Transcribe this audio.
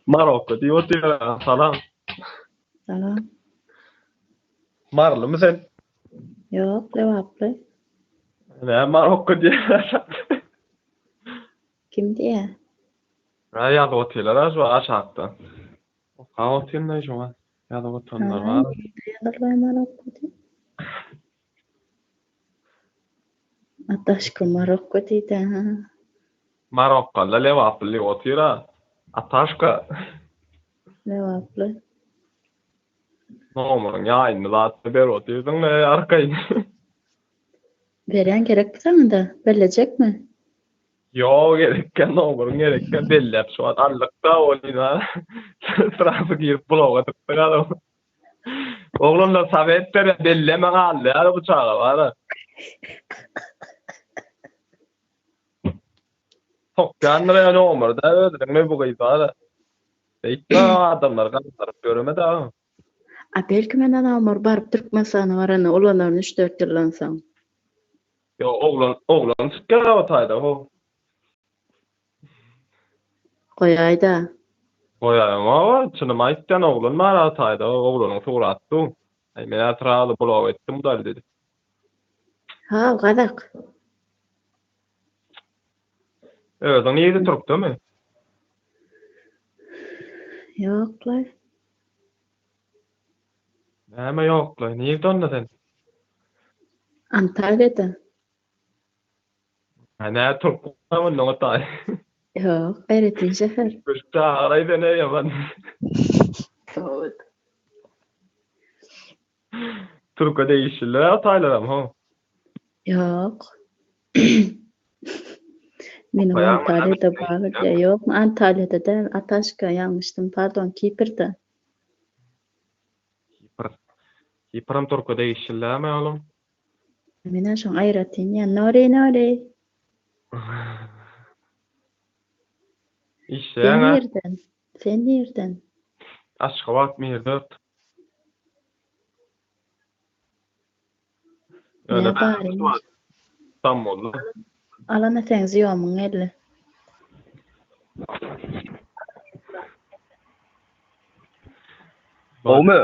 Marokko diýip otyr. Salam. Salam. Marylymy sen? Ýok, Lebaply. Näme Marokko diýýär? Kim diýýär? Ha ýazyp otyrlar şu aşakda. Okap otyryn-da şoňa. Ýazyp oturanlar bar. Ýazyrlar Marokko diýip. Ataşka Marokko diýdi ha. Marokkoly Lebaply otyr-a. Ataşka. Lebaply. Nomuryň ýaýyny zatny berip otyrsyň-la arkaýyn. Berýän gerekmi saňa-da? Bellejekmi? Ýok gerekkä nomuryň gerekkä belläp şu wagt aldyk-da ony srazy girip bloga dykdyk adam. Oglanlar sowet berýär belleme galdy ýa bu çaga bara. Sokýandyr ýa nomury-da özüniň bu gyz bara. Beýtme adamlary galdyryp ýöreme dagy. A belki men anamor baryp Türkmenistana baranda ulanaryn üç-dört ýyldan soň. Ýok oglan oglan çykýar o taýda ho. Goýaýda. Goýaýma çynymy aýtýan oglan bar o taýda oglanyň suraty du. Aý men srazy blok etdim udal dedi. Haw gazak. Özüň nirde türkdemi? Ýoklaý. Näme ýoklaý? Nirde onda sen? Antalýada. Ha nä türk onda o taý. Ýok, Eretin şäher. Çagyraý sen eý ýaman. Sowut. Türke degişliler o taýlaram ho. Ýok. Meniň Antalýada bar diýýär. Ýok, Antalýada däl, Ataşka, ýalňyşdym, pardon, Kiprde. Kipr. Kiprem türke degişli dälmi oglum? Menä şoň aýratyn ýa nori nori. Işleýäň Sen a? nirden? Sen nirden? Aşgabat Mirdört. Ne Ýöne bar bärde imiş. Stambulda. Alana seň zýomyň geldi. Gowmy?